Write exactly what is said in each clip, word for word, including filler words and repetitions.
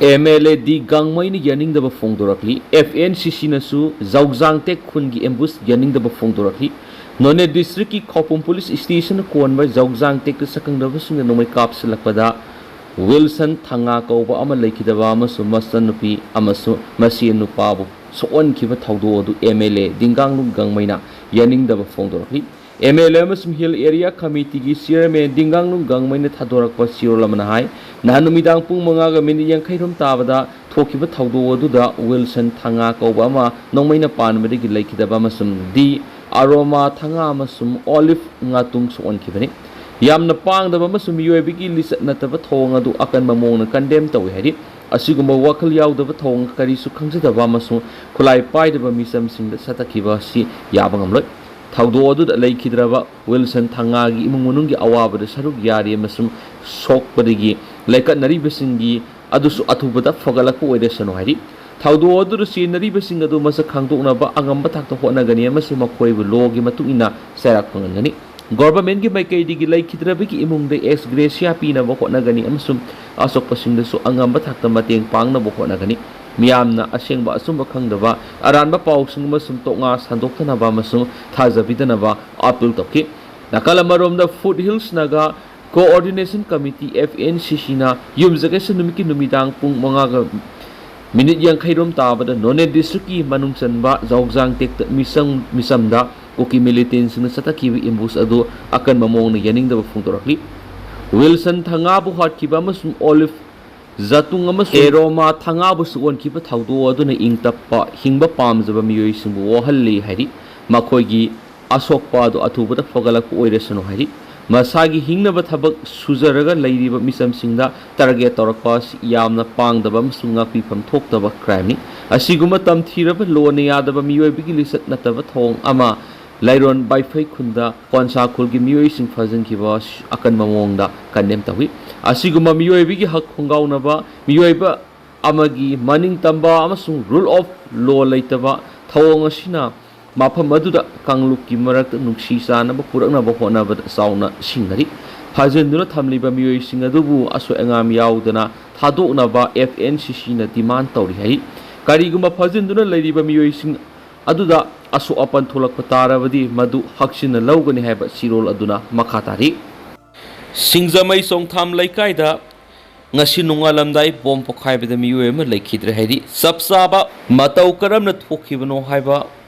M L A ꯗꯤ ꯒꯥꯡꯃꯩꯅ ꯌꯥꯅꯤꯡꯗꯕ ꯐꯣꯡꯗꯣꯔꯛꯂꯤ꯫ F N ꯁꯤ ꯁꯤꯅꯁꯨ ꯖꯧꯖꯥꯡꯇꯦꯛ ꯈꯨꯟꯒꯤ ꯑꯦꯝꯕꯨꯁ ꯌꯥꯅꯤꯡꯗꯕ ꯐꯣꯡꯗꯣꯔꯛꯂꯤ꯫ ꯅꯣꯅꯦ ꯗꯤꯁꯇ꯭ꯔꯤꯛꯀꯤ ꯈꯧꯄꯨꯝ ꯄꯨꯂꯤꯁ ꯁ꯭ꯇꯦꯁꯟ ꯀꯣꯟꯕ ꯖꯧꯖꯥꯡꯇꯦꯛꯇ ꯁꯛꯈꯪꯅꯕꯁꯤꯡꯅ ꯅꯣꯡꯃꯩ ꯀꯥꯞꯁꯤꯜꯂꯛꯄꯗ ꯋꯤꯜꯁꯟ ꯊꯉꯥ ꯀꯧꯕ ꯑꯃ ꯂꯩꯈꯤꯗꯕ ꯑꯃꯁꯨꯡ ꯃꯆꯟꯅꯨꯄꯤ ꯑꯃꯁꯨꯡ ꯃꯆꯦ ꯅꯨꯄꯥꯕꯨ ꯁꯣꯛꯍꯟꯈꯤꯕ ꯊꯧꯗꯣꯛ ꯑꯗꯨ ꯑꯦꯝ ꯑꯦꯜ ꯑꯦ ꯗꯤꯡꯒꯥꯡꯂꯨꯡ ꯒꯥꯡꯃꯩꯅ ꯌꯥꯅꯤꯡꯗꯕ ꯐꯣꯡꯗꯣꯔꯛꯂꯤ꯫ ꯑꯦꯝ ꯑꯦꯜ ꯑꯦ ꯑꯃꯁꯨꯡ ꯍꯤꯜ ꯑꯦꯔꯤꯌꯥ ꯀꯃꯤꯇꯤꯒꯤ ꯆꯤꯌꯔꯃꯦꯟ ꯗꯤꯡꯒꯥꯡꯂꯨꯡ ꯒꯥꯡꯃꯩꯅ ꯊꯥꯗꯣꯔꯛꯄ ꯆꯦꯔꯣꯜ ꯑꯃꯅ ꯍꯥꯏ, ꯅꯍꯥꯟ ꯅꯨꯃꯤꯗꯥꯡ ꯄꯨꯡ ꯃꯉꯥꯒ ꯃꯤꯅꯤꯠ ꯌꯥꯡꯈꯩꯔꯣꯝ ꯇꯥꯕꯗ ꯊꯣꯛꯈꯤꯕ ꯊꯧꯗꯣꯛ ꯑꯗꯨꯗ ꯋꯤꯜꯁꯟ ꯊꯉꯥ ꯀꯧꯕ ꯑꯃ ꯅꯣꯡꯃꯩꯅ ꯄꯥꯟꯕꯗꯒꯤ ꯂꯩꯈꯤꯗꯕ ꯑꯃꯁꯨꯡ ꯗꯤ ꯑꯔꯣꯃꯥ ꯊꯉꯥ ꯑꯃꯁꯨꯡ ꯑꯣꯂꯤꯐ ꯉꯥꯇꯨꯡ ꯁꯣꯛꯍꯟꯈꯤꯕꯅꯤ꯫ ꯌꯥꯝꯅ ꯄꯥꯡꯗꯕ ꯑꯃꯁꯨꯡ ꯃꯤꯑꯣꯏꯕꯒꯤ ꯂꯤꯆꯠ ꯅꯠꯇꯕ ꯊꯧꯑꯣꯡ ꯑꯗꯨ ꯑꯀꯟꯕ ꯃꯑꯣꯡꯗ ꯀꯟꯗꯦꯝ ꯇꯧꯏ ꯍꯥꯏꯔꯤ꯫ ꯑꯁꯤꯒꯨꯝꯕ ꯋꯥꯈꯜ ꯌꯥꯎꯗꯕ ꯊꯧꯑꯣꯡ ꯀꯔꯤꯁꯨ ꯈꯪꯖꯗꯕ ꯑꯃꯁꯨꯡ ꯈꯨꯠꯂꯥꯏ ꯄꯥꯏꯗꯕ ꯃꯤꯆꯝꯁꯤꯡꯗ ꯁꯠꯊꯈꯤꯕ ꯑꯁꯤ ꯌꯥꯕ ꯉꯝꯂꯣꯏ꯫ ꯊꯧꯗꯣꯛ ꯑꯗꯨꯗ ꯂꯩꯈꯤꯗ꯭ꯔꯕ ꯋꯤꯜꯁꯟ ꯊꯉꯥꯒꯤ ꯏꯃꯨꯡ ꯃꯅꯨꯡꯒꯤ ꯑꯋꯥꯕꯗ ꯁꯔꯨꯛ ꯌꯥꯔꯤ ꯑꯃꯁꯨꯡ ꯁꯣꯛꯄꯗꯒꯤ ꯂꯩꯀꯠꯅꯔꯤꯕꯁꯤꯡꯒꯤ ꯑꯗꯨꯁꯨ ꯑꯊꯨꯕꯗ ꯐꯒꯠꯂꯛꯄ ꯑꯣꯏꯔꯁꯅꯨ ꯍꯥꯏꯔꯤ꯫ ꯊꯧꯗꯣꯛ ꯑꯗꯨꯗ ꯆꯦꯟꯅꯔꯤꯕꯁꯤꯡ ꯑꯗꯨ ꯃꯁꯛ ꯈꯪꯗꯣꯛꯅꯕ ꯑꯉꯝꯕ ꯊꯥꯛꯇ ꯍꯣꯠꯅꯒꯅꯤ ꯑꯃꯁꯨꯡ ꯃꯈꯣꯏꯕꯨ ꯂꯣꯒꯤ ꯃꯇꯨꯡ ꯏꯟꯅ ꯆꯩꯔꯥꯛ ꯐꯪꯍꯟꯒꯅꯤ꯫ ꯒꯣꯚꯔꯟꯃꯦꯟꯠꯀꯤ ꯃꯥꯏꯀꯩꯗꯒꯤ ꯂꯩꯈꯤꯗ꯭ꯔꯕꯒꯤ ꯏꯃꯨꯡꯗ ꯑꯦꯛꯁ ꯒ꯭ꯔꯦꯁꯤꯌꯥ ꯄꯤꯅꯕ ꯍꯣꯠꯅꯒꯅꯤ ꯑꯃꯁꯨꯡ ꯑꯁꯣꯛꯄꯁꯤꯡꯗꯁꯨ ꯑꯉꯝꯕ ꯊꯥꯛꯇ ꯃꯇꯦꯡ ꯄꯥꯡꯅꯕ ꯍꯣꯠꯅꯒꯅꯤ꯫ ꯃꯤꯌꯥꯝꯅ ꯑꯁꯦꯡꯕ ꯑꯆꯨꯝꯕ ꯈꯪꯗꯕ, ꯑꯔꯥꯟꯕ ꯄꯥꯎꯁꯤꯡ ꯑꯃꯁꯨꯡ ꯇꯣꯛꯉꯥ ꯁꯟꯗꯣꯛꯇꯅꯕ ꯑꯃꯁꯨꯡ ꯊꯥꯖꯕꯤꯗꯅꯕ ꯑꯥꯄꯤꯜ ꯇꯧꯈꯤ꯫ ꯅꯥꯀꯜ ꯑꯃꯔꯣꯝꯗ, foothills Naga coordination committee, F N C ꯁꯤꯅ ꯌꯨꯝꯁꯀꯩꯁ ꯅꯨꯃꯤꯠꯀꯤ ꯅꯨꯃꯤꯗꯥꯡ ꯄꯨꯡ ꯃꯉꯥꯒ ꯃꯤꯅꯤꯠ ꯌꯥꯡꯈꯩꯔꯣꯝ ꯇꯥꯕꯗ ꯅꯣꯅꯦ ꯗꯤꯁꯇ꯭ꯔꯤꯛꯀꯤ ꯃꯅꯨꯡ ꯆꯟꯕ ꯖꯧꯖꯥꯡ ꯇꯦꯛꯇ ꯃꯤꯆꯝ, ꯃꯤꯆꯝꯗ ꯀꯨꯀꯤ ꯃꯤꯂꯤꯇꯦꯟꯁꯤꯡꯅ ꯆꯠꯊꯈꯤꯕ ꯑꯦꯝꯕꯨꯁ ꯑꯗꯨ ꯑꯀꯟꯕ ꯃꯑꯣꯡꯗ ꯌꯥꯅꯤꯡꯗꯕ ꯐꯣꯡꯗꯣꯔꯛꯂꯤ꯫ ꯋꯤꯜꯁꯟ ꯊꯉꯥꯕꯨ ꯍꯥꯠꯈꯤꯕ ꯑꯃꯁꯨꯡ ꯑꯣꯂꯤꯐ ꯖꯥꯇꯨꯡ ꯑꯃꯁꯨꯡ ꯑꯦꯔꯣꯃꯥ ꯊꯉꯥꯕꯨ ꯁꯣꯛꯍꯟꯈꯤꯕ ꯊꯧꯗꯣꯛ ꯑꯗꯨꯅ ꯏꯪ ꯇꯞꯄ, ꯍꯤꯡꯕ ꯄꯥꯝꯖꯕ ꯃꯤꯑꯣꯏꯁꯤꯡꯕꯨ ꯋꯥꯍꯜꯂꯤ ꯍꯥꯏꯔꯤ꯫ ꯃꯈꯣꯏꯒꯤ ꯑꯁꯣꯛꯄ ꯑꯗꯨ ꯑꯊꯨꯕꯗ ꯐꯒꯠꯂꯛꯄ ꯑꯣꯏꯔꯁꯅꯨ ꯍꯥꯏꯔꯤ꯫ ꯃꯁꯥꯒꯤ ꯍꯤꯡꯅꯕ ꯊꯕꯛ ꯁꯨꯖꯔꯒ ꯂꯩꯔꯤꯕ ꯃꯤꯆꯝꯁꯤꯡꯗ ꯇꯥꯔꯒꯦꯠ ꯇꯧꯔꯛꯄ ꯑꯁꯤ ꯌꯥꯝꯅ ꯄꯥꯡꯗꯕ ꯑꯃꯁꯨꯡ ꯉꯥꯛꯄꯤꯐꯝ ꯊꯣꯛꯇꯕ ꯀ꯭ꯔꯥꯏꯝꯅꯤ꯫ ꯑꯁꯤꯒꯨꯝꯕ ꯇꯝꯊꯤꯔꯕ ꯂꯣꯅ ꯌꯥꯗꯕ ꯃꯤꯑꯣꯏꯕꯒꯤ ꯂꯤꯆꯠ ꯅꯠꯇꯕ ꯊꯧꯑꯣꯡ ꯑꯃ ꯂꯩꯔꯣꯟ ꯕꯥꯏꯐꯩ ꯈꯨꯟꯗ ꯀꯣꯟꯁꯥ ꯈꯨꯜꯒꯤ ꯃꯤꯑꯣꯏꯁꯤꯡ ꯐꯥꯖꯤꯟꯈꯤꯕ ꯑꯁꯤ ꯑꯀꯟꯕ ꯃꯑꯣꯡꯗ ꯀꯟꯗꯦꯝ ꯇꯧꯏ꯫ ꯑꯁꯤꯒꯨꯝꯕ ꯃꯤꯑꯣꯏꯕꯒꯤ ꯍꯛ ꯈꯣꯡꯒꯥꯎꯅꯕ, ꯃꯤꯑꯣꯏꯕ ꯑꯃꯒꯤ ꯃꯅꯤꯡ ꯇꯝꯕ ꯑꯃꯁꯨꯡ ꯔꯨꯜ ꯑꯣꯐ ꯂꯣ ꯂꯩꯇꯕ ꯊꯧꯑꯣꯡ ꯑꯁꯤꯅ ꯃꯐꯝ ꯑꯗꯨꯗ ꯀꯥꯡꯂꯨꯞꯀꯤ ꯃꯔꯛꯇ ꯅꯨꯡꯁꯤ ꯆꯥꯟꯅꯕ ꯄꯨꯔꯛꯅꯕ ꯍꯣꯠꯅꯕꯗ ꯆꯥꯎꯅ ꯁꯤꯡꯅꯔꯤ꯫ ꯐꯥꯖꯤꯟꯗꯨꯅ ꯊꯝꯂꯤꯕ ꯃꯤꯑꯣꯏꯁꯤꯡ ꯑꯗꯨꯕꯨ ꯑꯁꯣꯏ ꯑꯉꯥꯝ ꯌꯥꯎꯗꯅ ꯊꯥꯗꯣꯛꯅꯕ F N C C ꯅ demand ꯇꯧꯔꯤ ꯍꯥꯏꯔꯤ꯫ ꯀꯔꯤꯒꯨꯝꯕ ꯐꯥꯖꯤꯟꯗꯨꯅ ꯂꯩꯔꯤꯕ ꯃꯤꯑꯣꯏꯁꯤꯡ ꯑꯗꯨꯗ ꯑꯁꯣꯛ ꯑꯄꯟ ꯊꯣꯛꯂꯛꯄ ꯇꯥꯔꯕꯗꯤ ꯃꯗꯨ ꯍꯛꯆꯤꯟꯅ ꯂꯧꯒꯅꯤ ꯍꯥꯏꯕ ꯁꯤꯔꯣꯜ ꯑꯗꯨꯅ ꯃꯈꯥ ꯇꯥꯔꯤ꯫ ꯁꯤꯡꯖꯃꯩ ꯆꯣꯡꯊꯥꯝ ꯂꯩꯀꯥꯏꯗ ꯉꯁꯤ ꯅꯣꯡꯉꯥꯜꯂꯝꯗꯥꯏ ꯕꯣꯝ ꯄꯣꯈꯥꯏꯕꯗ ꯃꯤꯑꯣꯏ ꯑꯃ ꯂꯩꯈꯤꯗ꯭ꯔꯦ ꯍꯥꯏꯔꯤ꯫ ꯆꯞ ꯆꯥꯕ ꯃꯇꯧ ꯀꯔꯝꯅ ꯊꯣꯛꯈꯤꯕꯅꯣ ꯍꯥꯏꯕ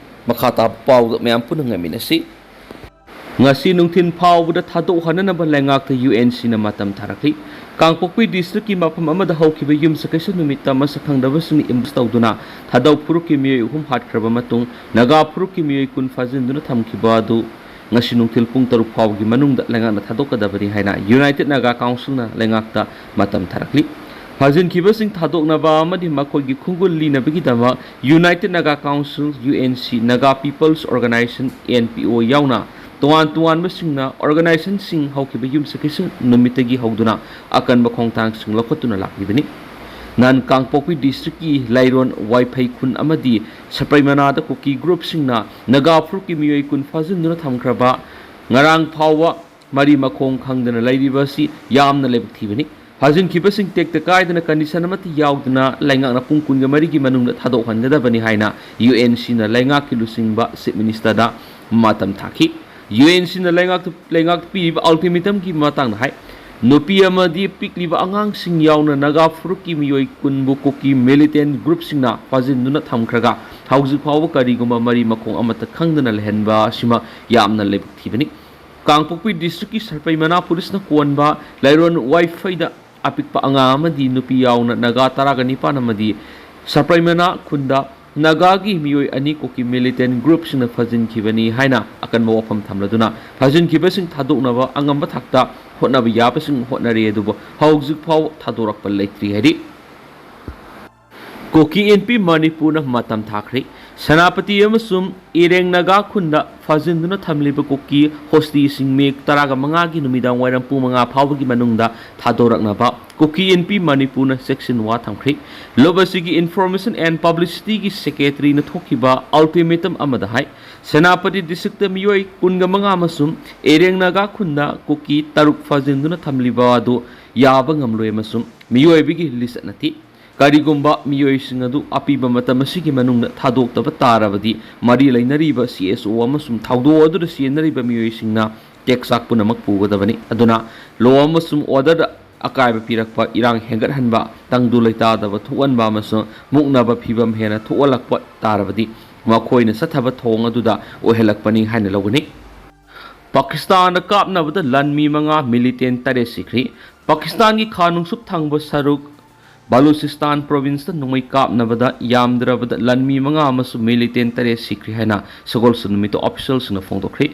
ꯃꯈꯥ ꯇꯥꯕ ꯄꯥꯎꯗ ꯃꯌꯥꯝ ꯄꯨꯟꯅ ꯉꯥꯏꯃꯤꯟꯅꯁꯤ꯫ ꯉꯁꯤ ꯅꯨꯡꯊꯤꯜ ꯐꯥꯎꯕꯗ ꯊꯥꯗꯣꯛꯍꯟꯅꯅꯕ ꯂꯩꯉꯥꯛꯇ U N C ꯅ ꯃꯇꯝ ꯊꯥꯔꯛꯂꯤ꯫ ꯀꯥꯡꯄꯣꯛꯄꯤ district ꯀꯤ ꯃꯐꯝ ꯑꯃꯗ ꯍꯧꯈꯤꯕ ꯌꯨꯝꯁꯀꯩꯁ ꯅꯨꯃꯤꯠꯇ ꯃꯁꯛ ꯈꯪꯗꯕꯁꯤꯡꯅ ambush ꯇꯧꯗꯨꯅ ꯊꯥꯗꯧ ꯐꯨꯔꯨꯞꯀꯤ ꯃꯤꯑꯣꯏ ꯑꯍꯨꯝ ꯍꯥꯠꯈ꯭ꯔꯕ ꯃꯇꯨꯡ ꯅꯥꯒꯥ ꯐꯨꯔꯨꯞꯀꯤ ꯃꯤꯑꯣꯏ ꯀꯨꯟ ꯐꯥꯖꯤꯟꯗꯨꯅ ꯊꯝꯈꯤꯕ ꯑꯗꯨ ꯉꯁꯤ ꯅꯨꯡꯊꯤꯜ ꯄꯨꯡ ꯇꯔꯨꯛ ꯐꯥꯎꯕꯒꯤ ꯃꯅꯨꯡꯗ ꯂꯩꯉꯥꯛꯅ ꯊꯥꯗꯣꯛꯀꯗꯕꯅꯤ ꯍꯥꯏꯅ United Naga Council ꯅ ꯂꯩꯉꯥꯛꯇ ꯃꯇꯝ ꯊꯥꯔꯛꯂꯤ꯫ ꯐꯥꯖꯤꯟꯈꯤꯕꯁꯤꯡ ꯊꯥꯗꯣꯛꯅꯕ ꯑꯃꯗꯤ ꯃꯈꯣꯏꯒꯤ ꯈꯣꯡꯒꯨꯜ ꯂꯤꯅꯕꯒꯤꯗꯃꯛ United Naga Council, U N C, Naga People's Organization, N P O, ꯌꯥꯎꯅ ꯇꯣꯉꯥꯟ ꯇꯣꯉꯥꯟꯕꯁꯤꯡꯅ organization ꯁꯤꯡ ꯍꯧꯈꯤꯕ ꯌꯨꯝꯁꯀꯩꯁ ꯅꯨꯃꯤꯠꯇꯒꯤ ꯍꯧꯗꯨꯅ ꯑꯀꯟꯕ ꯈꯣꯡꯊꯥꯡꯁꯤꯡ ꯂꯧꯈꯠꯇꯨꯅ ꯂꯥꯛꯂꯤꯕꯅꯤ꯫ ꯅꯟ ꯀꯥꯡꯄꯣꯛꯄꯤ district ꯀꯤ ꯂꯥꯏꯔꯣꯟ ꯋꯥꯏꯐꯩ ꯈꯨꯟ ꯑꯃꯗꯤ ꯁꯄ꯭ꯔꯩꯃꯅꯥꯗ ꯀꯨꯀꯤ group ꯁꯤꯡꯅ ꯅꯥꯒꯥ ꯐꯨꯔꯨꯞꯀꯤ ꯃꯤꯑꯣꯏ ꯀꯨꯟ ꯐꯥꯖꯤꯟꯗꯨꯅ ꯊꯝꯈ꯭ꯔꯕ ꯉꯔꯥꯡ ꯐꯥꯎꯕ ꯃꯔꯤ ꯃꯈꯣꯡ ꯈꯪꯗꯅ ꯂꯩꯔꯤꯕ ꯑꯁꯤ ꯌꯥꯝꯅ ꯂꯥꯏꯕꯛ ꯊꯤꯕꯅꯤ꯫ ꯐꯥꯖꯤꯟꯈꯤꯕꯁꯤꯡ ꯇꯦꯛꯇ ꯀꯥꯏꯗꯅ condition ꯑꯃꯠꯇ ꯌꯥꯎꯗꯅ ꯂꯩꯉꯥꯛꯅ ꯄꯨꯡ ꯀꯨꯟꯒ ꯃꯔꯤꯒꯤ ꯃꯅꯨꯡꯗ ꯊꯥꯗꯣꯛꯍꯟꯒꯗꯕꯅꯤ ꯍꯥꯏꯅ U N C ꯅ ꯂꯩꯉꯥꯛꯀꯤ ꯂꯨꯆꯤꯡꯕ Chief Minister ꯗ ꯃꯇꯝ ꯊꯥꯈꯤ꯫ U N C ꯅ ꯂꯩꯉꯥꯛꯇ, ꯂꯩꯉꯥꯛꯇ ꯄꯤꯔꯤꯕ ultimatum ꯒꯤ ꯃꯇꯥꯡꯗ ꯍꯥꯏ, ꯅꯨꯄꯤ ꯑꯃꯗꯤ ꯄꯤꯛꯂꯤꯕ ꯑꯉꯥꯡꯁꯤꯡ ꯌꯥꯎꯅ ꯅꯥꯒꯥ ꯐꯨꯔꯨꯞꯀꯤ ꯃꯤꯑꯣꯏ ꯀꯨꯟꯕꯨ ꯀꯨꯀꯤ militant group ꯁꯤꯡꯅ ꯐꯥꯖꯤꯟꯗꯨꯅ ꯊꯝꯈ꯭ꯔꯒ ꯍꯧꯖꯤꯛ ꯐꯥꯎꯕ ꯀꯔꯤꯒꯨꯝꯕ ꯃꯔꯤ ꯃꯈꯣꯡ ꯑꯃꯠꯇ ꯈꯪꯗꯅ ꯂꯩꯍꯟꯕ ꯑꯁꯤꯃ ꯌꯥꯝꯅ ꯂꯥꯏꯕꯛ ꯊꯤꯕꯅꯤ꯫ ꯀꯥꯡꯄꯣꯛꯄꯤ district ꯀꯤ ꯁꯄ꯭ꯔꯩꯃꯅꯥ police ꯅ ꯀꯣꯟꯕ ꯂꯥꯏꯔꯣꯟ ꯋꯥꯏꯐꯩꯗ ꯑꯄꯤꯛꯄ ꯑꯉꯥꯡ ꯑꯃꯗꯤ ꯅꯨꯄꯤ ꯌꯥꯎꯅ ꯅꯥꯒꯥ ꯇꯔꯥꯒ ꯅꯤꯄꯥꯟ ꯑꯃꯗꯤ ꯁꯄ꯭ꯔꯩꯃꯅꯥ ꯈꯨꯟꯗ ꯅꯥꯒꯥꯒꯤ ꯃꯤꯑꯣꯏ ꯑꯅꯤ ꯀꯨꯀꯤ militant group ꯁꯤꯡꯅ ꯐꯥꯖꯤꯟꯈꯤꯕꯅꯤ ꯍꯥꯏꯅ ꯑꯀꯟꯕ ꯋꯥꯐꯝ ꯊꯝꯂꯗꯨꯅ ꯐꯥꯖꯤꯟꯈꯤꯕꯁꯤꯡ ꯊꯥꯗꯣꯛꯅꯕ ꯑꯉꯝꯕ ꯊꯥꯛꯇ ꯍꯣꯠꯅꯕ ꯌꯥꯕꯁꯤꯡ ꯍꯣꯠꯅꯔꯤ, ꯑꯗꯨꯕꯨ ꯍꯧꯖꯤꯛ ꯐꯥꯎ ꯊꯥꯗꯣꯔꯛꯄ ꯂꯩꯇ꯭ꯔꯤ ꯍꯥꯏꯔꯤ꯫ ꯀꯨꯀꯤ ꯏꯟꯄꯤ ꯃꯅꯤꯄꯨꯔꯅ ꯃꯇꯝ ꯊꯥꯈ꯭ꯔꯦ꯫ ꯁꯦꯅꯥꯄꯇꯤ ꯑꯃꯁꯨꯡ ꯏꯔꯦꯡ ꯅꯥꯒꯥ ꯈꯨꯟꯗ ꯐꯥꯖꯤꯟꯗꯨꯅ ꯊꯝꯂꯤꯕ ꯀꯨꯀꯤ ꯍꯣꯁꯇꯤꯁꯤꯡ May ꯇꯔꯥꯒ ꯃꯉꯥꯒꯤ ꯅꯨꯃꯤꯗꯥꯡ ꯋꯥꯏꯔꯝ ꯄꯨꯡ ꯃꯉꯥ ꯐꯥꯎꯕꯒꯤ ꯃꯅꯨꯡꯗ ꯊꯥꯗꯣꯔꯛꯅꯕ ꯀꯨꯀꯤ ꯏꯟꯄꯤ ꯃꯅꯤꯄꯨꯔꯅ ꯆꯦꯛꯁꯤꯟꯋꯥ ꯊꯝꯈ꯭ꯔꯦ꯫ ꯂꯨꯞ ꯑꯁꯤꯒꯤ Information and Publicity ꯒꯤ Secretary ꯅ ꯊꯣꯛꯈꯤꯕ ultimatum ꯑꯃꯗ ꯍꯥꯏ, ꯁꯦꯅꯥꯄꯇꯤ district ꯇ ꯃꯤꯑꯣꯏ ꯀꯨꯟꯒ ꯃꯉꯥ ꯑꯃꯁꯨꯡ ꯏꯔꯦꯡ ꯅꯥꯒꯥ ꯈꯨꯟꯗ ꯀꯨꯀꯤ ꯇꯔꯨꯛ ꯐꯥꯖꯤꯟꯗꯨꯅ ꯊꯝꯂꯤꯕ ꯑꯗꯨ ꯌꯥꯕ ꯉꯝꯂꯣꯏ ꯑꯃꯁꯨꯡ ꯃꯤꯑꯣꯏꯕꯒꯤ ꯂꯤꯆꯠꯅ ꯊꯤ꯫ ꯀꯔꯤꯒꯨꯝꯕ ꯃꯤꯑꯣꯏꯁꯤꯡ ꯑꯗꯨ ꯑꯄꯤꯕ ꯃꯇꯝ ꯑꯁꯤꯒꯤ ꯃꯅꯨꯡꯗ ꯊꯥꯗꯣꯛꯇꯕ ꯇꯥꯔꯕꯗꯤ, ꯃꯔꯤ ꯂꯩꯅꯔꯤꯕ ꯁꯤ ꯑꯦꯁ ꯑꯣ ꯑꯃꯁꯨꯡ ꯊꯧꯗꯣꯛ ꯑꯗꯨꯗ ꯁꯤꯖꯤꯟꯅꯔꯤꯕ ꯃꯤꯑꯣꯏꯁꯤꯡꯅ ꯇꯦꯛꯆꯥꯛ ꯄꯨꯝꯅꯃꯛ ꯄꯨꯒꯗꯕꯅꯤ꯫ ꯑꯗꯨꯅ law ꯑꯃꯁꯨꯡ orderꯗ ꯑꯀꯥꯏꯕ ꯄꯤꯔꯛꯄ, ꯏꯔꯥꯡ ꯍꯦꯟꯒꯠꯍꯟꯕ, ꯇꯪꯗꯨ ꯂꯩꯇꯥꯗꯕ ꯊꯣꯛꯍꯟꯕ ꯑꯃꯁꯨꯡ ꯃꯨꯛꯅꯕ ꯐꯤꯚꯝ ꯍꯦꯟꯅ ꯊꯣꯛꯍꯜꯂꯛꯄ ꯇꯥꯔꯕꯗꯤ, ꯃꯈꯣꯏꯅ ꯆꯠꯊꯕ ꯊꯣꯡ ꯑꯗꯨꯗ ꯑꯣꯏꯍꯜꯂꯛꯄꯅꯤ ꯍꯥꯏꯅ ꯂꯧꯒꯅꯤ꯫ ꯄꯥꯀꯤꯁꯇꯥꯟꯗ ꯀꯥꯞꯅꯕꯗ ꯂꯥꯟꯃꯤ ꯃꯉꯥ, militant ꯇꯔꯦꯠ ꯁꯤꯈ꯭ꯔꯤ꯫ ꯄꯥꯀꯤꯁꯇꯥꯟꯒꯤ ꯈꯥ ꯅꯣꯡꯆꯨꯞ ꯊꯪꯕ ꯁꯔꯨꯛ ꯕꯂꯨꯆꯤꯁꯇꯥꯟ provinceꯇ ꯅꯣꯡꯃꯩ ꯀꯥꯞꯅꯕꯗ ꯌꯥꯝꯗ꯭ꯔꯕꯗ ꯂꯥꯟꯃꯤ ꯃꯉꯥ ꯑꯃꯁꯨꯡ militant ꯇꯔꯦꯠ ꯁꯤꯈ꯭ꯔꯤ ꯍꯥꯏꯅ ꯁꯒꯣꯜꯁꯦꯟ ꯅꯨꯃꯤꯠꯇ officialꯁꯤꯡꯅ ꯐꯣꯡꯗꯣꯛꯈ꯭ꯔꯤ꯫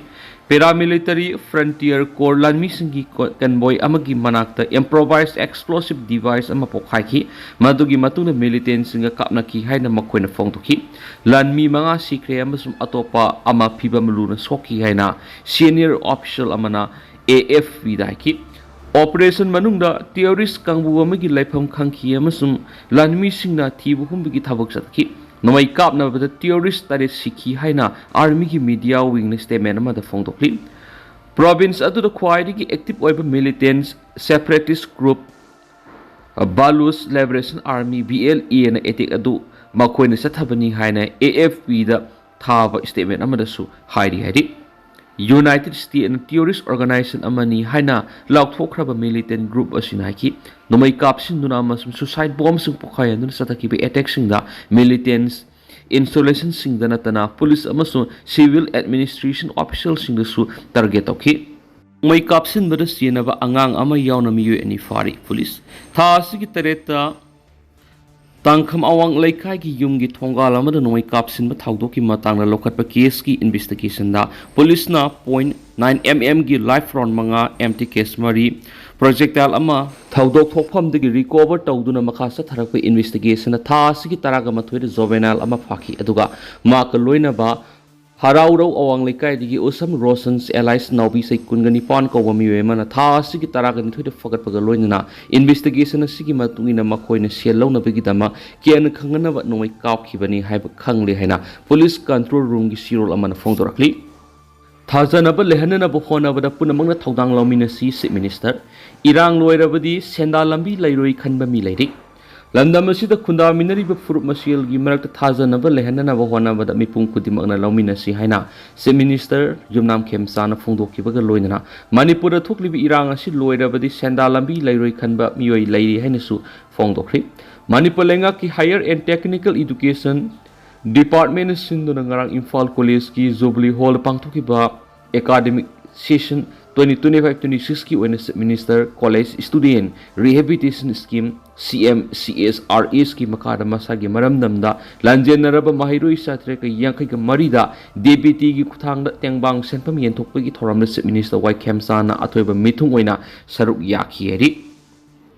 Paramilitary Frontier Corps ꯂꯥꯟꯃꯤꯁꯤꯡꯒꯤ ꯀꯣ-, convoy ꯑꯃꯒꯤ ꯃꯅꯥꯛꯇ improvised explosive device ꯑꯃ ꯄꯣꯈꯥꯏꯈꯤ꯫ ꯃꯗꯨꯒꯤ ꯃꯇꯨꯡꯗ militantꯁꯤꯡꯒ ꯀꯥꯞꯅꯈꯤ ꯍꯥꯏꯅ ꯃꯈꯣꯏꯅ ꯐꯣꯡꯗꯣꯛꯈꯤ꯫ ꯂꯥꯟꯃꯤ ꯃꯉꯥ ꯁꯤꯈ꯭ꯔꯦ ꯑꯃꯁꯨꯡ ꯑꯇꯣꯞꯄ ꯑꯃ ꯐꯤꯚꯝ ꯂꯨꯅ ꯁꯣꯛꯈꯤ ꯍꯥꯏꯅ senior official ꯑꯃꯅ AFPꯗ ꯍꯥꯏꯈꯤ꯫ Operation ꯃꯅꯨꯡꯗ terrorist ꯀꯥꯡꯕꯨ ꯑꯃꯒꯤ ꯂꯩꯐꯝ ꯈꯪꯈꯤ ꯑꯃꯁꯨꯡ ꯂꯥꯟꯃꯤꯁꯤꯡꯅ ꯊꯤꯕ ꯍꯨꯝꯕꯒꯤ ꯊꯕꯛ ꯆꯠꯈꯤ꯫ ꯅꯣꯡꯃꯩ ꯀꯥꯞꯅꯕꯗ terrorist ꯇꯔꯦꯠ ꯁꯤꯈꯤ ꯍꯥꯏꯅ armyꯒꯤ media wingꯅ statement ꯑꯃꯗ ꯐꯣꯡꯗꯣꯛꯂꯤ꯫ Province ꯑꯗꯨꯗ ꯈ꯭ꯋꯥꯏꯗꯒꯤ active ꯑꯣꯏꯕ militant separatist group Baloch Liberation Army, BLA, ꯑꯦꯅ attack ꯑꯗꯨ ꯃꯈꯣꯏꯅ ꯆꯠꯊꯕꯅꯤ ꯍꯥꯏꯅ AFPꯗ ꯊꯥꯕ statement ꯑꯃꯗꯁꯨ ꯍꯥꯏꯔꯤ ꯍꯥꯏꯔꯤ꯫ United States terrorist organization ꯑꯃꯅꯤ ꯍꯥꯏꯅ ꯂꯥꯎꯊꯣꯛꯈ꯭ꯔꯕ militant group ꯑꯁꯤꯅ ꯍꯥꯏꯈꯤ, ꯅꯣꯡꯃꯩ ꯀꯥꯞꯁꯤꯟꯗꯨꯅ ꯑꯃꯁꯨꯡ suicide bombꯁꯤꯡ ꯄꯣꯈꯥꯏꯍꯟꯗꯨꯅ ꯆꯠꯊꯈꯤꯕ attackꯁꯤꯡꯗ militants, installationꯁꯤꯡꯗ ꯅꯠꯇꯅ police ꯑꯃꯁꯨꯡ civil administration officialꯁꯤꯡꯗꯁꯨ target ꯇꯧꯈꯤ꯫ ꯅꯣꯡꯃꯩ ꯀꯥꯞꯁꯤꯟꯕꯗ ꯁꯤꯖꯤꯟꯅꯕ ꯑꯉꯥꯡ ꯑꯃ ꯌꯥꯎꯅ ꯃꯤꯑꯣꯏ ꯑꯅꯤ ꯐꯥꯔꯤ꯫ Police ꯊꯥ ꯑꯁꯤꯒꯤ ꯇꯔꯦꯠꯇ ꯇꯥꯡꯈꯝ ꯑꯋꯥꯡ ꯂꯩꯀꯥꯏꯒꯤ ꯌꯨꯝꯒꯤ ꯊꯣꯡꯒꯥꯜ ꯑꯃꯗ ꯅꯣꯡꯃꯩ ꯀꯥꯞꯁꯤꯟꯕ ꯊꯧꯗꯣꯛꯀꯤ ꯃꯇꯥꯡꯗ ꯂꯧꯈꯠꯄ caseꯀꯤ investigationꯗ policeꯅ point nine mmꯒꯤ live round ꯃꯉꯥ, empty case ꯃꯔꯤ, projectile ꯑꯃ ꯊꯧꯗꯣꯛ ꯊꯣꯛꯐꯝꯗꯒꯤ recover ꯇꯧꯗꯨꯅ ꯃꯈꯥ ꯆꯠꯊꯔꯛꯄ investigationꯗ ꯊꯥ ꯑꯁꯤꯒꯤ ꯇꯔꯥꯒ ꯃꯥꯊꯣꯏꯗ juvenile ꯑꯃ ꯐꯥꯈꯤ, ꯑꯗꯨꯒ ꯃꯍꯥꯛꯀ ꯂꯣꯏꯅꯕ ꯍꯔꯥꯎꯔꯧ ꯑꯋꯥꯡ ꯂꯩꯀꯥꯏꯗꯒꯤ ꯎꯁꯝ ꯔꯣꯁꯟꯁ alias ꯅꯥꯎꯕꯤ ꯆꯍꯤ ꯀꯨꯟꯒ ꯅꯤꯄꯥꯟ ꯀꯧꯕ ꯃꯤꯑꯣꯏ ꯑꯃꯅ ꯊꯥ ꯑꯁꯤꯒꯤ ꯇꯔꯥꯒ ꯅꯤꯊꯣꯏꯗ ꯐꯒꯠꯄꯒ ꯂꯣꯏꯅꯅ investigation ꯑꯁꯤꯒꯤ ꯃꯇꯨꯡ ꯏꯟꯅ ꯃꯈꯣꯏꯅ ꯁꯦꯜ ꯂꯧꯅꯕꯒꯤꯗꯃꯛ ꯀꯦꯟꯅ ꯈꯪꯍꯟꯅꯕ ꯅꯣꯡꯃꯩ ꯀꯥꯞꯈꯤꯕꯅꯤ ꯍꯥꯏꯕ ꯈꯪꯂꯦ ꯍꯥꯏꯅ police control roomꯒꯤ ꯆꯦꯔꯣꯜ ꯑꯃꯅ ꯐꯣꯡꯗꯣꯔꯛꯂꯤ꯫ ꯊꯥꯖꯅꯕ ꯂꯩꯍꯟꯅꯅꯕ ꯍꯣꯠꯅꯕꯗ ꯄꯨꯝꯅꯃꯛꯅ ꯊꯧꯗꯥꯡ ꯂꯧꯃꯤꯟꯅꯁꯤ, Chief Minister꯫ ꯏꯔꯥꯡ ꯂꯣꯏꯔꯕꯗꯤ ꯁꯦꯟꯗꯥꯟ ꯂꯝꯕꯤ ꯂꯩꯔꯣꯏ ꯈꯟꯕ ꯃꯤ ꯂꯩꯔꯤ꯫ ꯂꯝꯗꯝ ꯑꯁꯤꯗ ꯈꯨꯟꯗꯥꯃꯤꯟꯅꯔꯤꯕ ꯐꯨꯔꯨꯞ ꯃꯁꯦꯜꯒꯤ ꯃꯔꯛꯇ ꯊꯥꯖꯅꯕ ꯂꯩꯍꯟꯅꯅꯕ ꯍꯣꯠꯅꯕꯗ ꯃꯤꯄꯨꯝ ꯈꯨꯗꯤꯡꯃꯛꯅ ꯂꯧꯃꯤꯟꯅꯁꯤ ꯍꯥꯏꯅ Chief Minister ꯌꯨꯝꯅꯥꯝ ꯈꯦꯝꯆꯥꯅ ꯐꯣꯡꯗꯣꯛꯈꯤꯕꯒ ꯂꯣꯏꯅꯅ ꯃꯅꯤꯄꯨꯔꯗ ꯊꯣꯛꯂꯤꯕ ꯏꯔꯥꯡ ꯑꯁꯤ ꯂꯣꯏꯔꯕꯗꯤ ꯁꯦꯟꯗꯥꯟ ꯂꯝꯕꯤ ꯂꯩꯔꯣꯏ ꯈꯟꯕ ꯃꯤꯑꯣꯏ ꯂꯩꯔꯤ ꯍꯥꯏꯅꯁꯨ ꯐꯣꯡꯗꯣꯛꯈ꯭ꯔꯤ꯫ ꯃꯅꯤꯄꯨꯔ ꯂꯩꯉꯥꯛꯀꯤ Higher and Technical Education Department ꯁꯤꯟꯗꯨꯅ ꯉꯔꯥꯡ ꯏꯝꯐꯥꯜ College ꯀꯤ Jubilee Hall ꯄꯥꯡꯊꯣꯛꯈꯤꯕ academic session twenty twenty-five twenty-six ꯀꯤ ꯑꯣꯏꯅ Chief Minister College Student Rehabilitation Scheme, C M C S R S ꯀꯤ ꯃꯈꯥꯗ ꯃꯁꯥꯒꯤ ꯃꯔꯝꯗꯝꯗ ꯂꯥꯟꯖꯦꯟꯅꯔꯕ ꯃꯍꯩꯔꯣꯏ ꯁꯥꯇ꯭ꯔ ꯀꯩ ꯌꯥꯡꯈꯩꯒ ꯃꯔꯤꯗ D B T ꯒꯤ ꯈꯨꯠꯊꯥꯡꯗ ꯇꯦꯡꯕꯥꯡ ꯁꯦꯟꯐꯝ ꯌꯦꯟꯊꯣꯛꯄꯒꯤ ꯊꯧꯔꯝꯗ Chief Minister ꯋꯥꯏ ꯈꯦꯝꯆꯥꯅ ꯑꯊꯣꯏꯕ ꯃꯤꯊꯨꯡ ꯑꯣꯏꯅ ꯁꯔꯨꯛ ꯌꯥꯈꯤ ꯍꯥꯏꯔꯤ꯫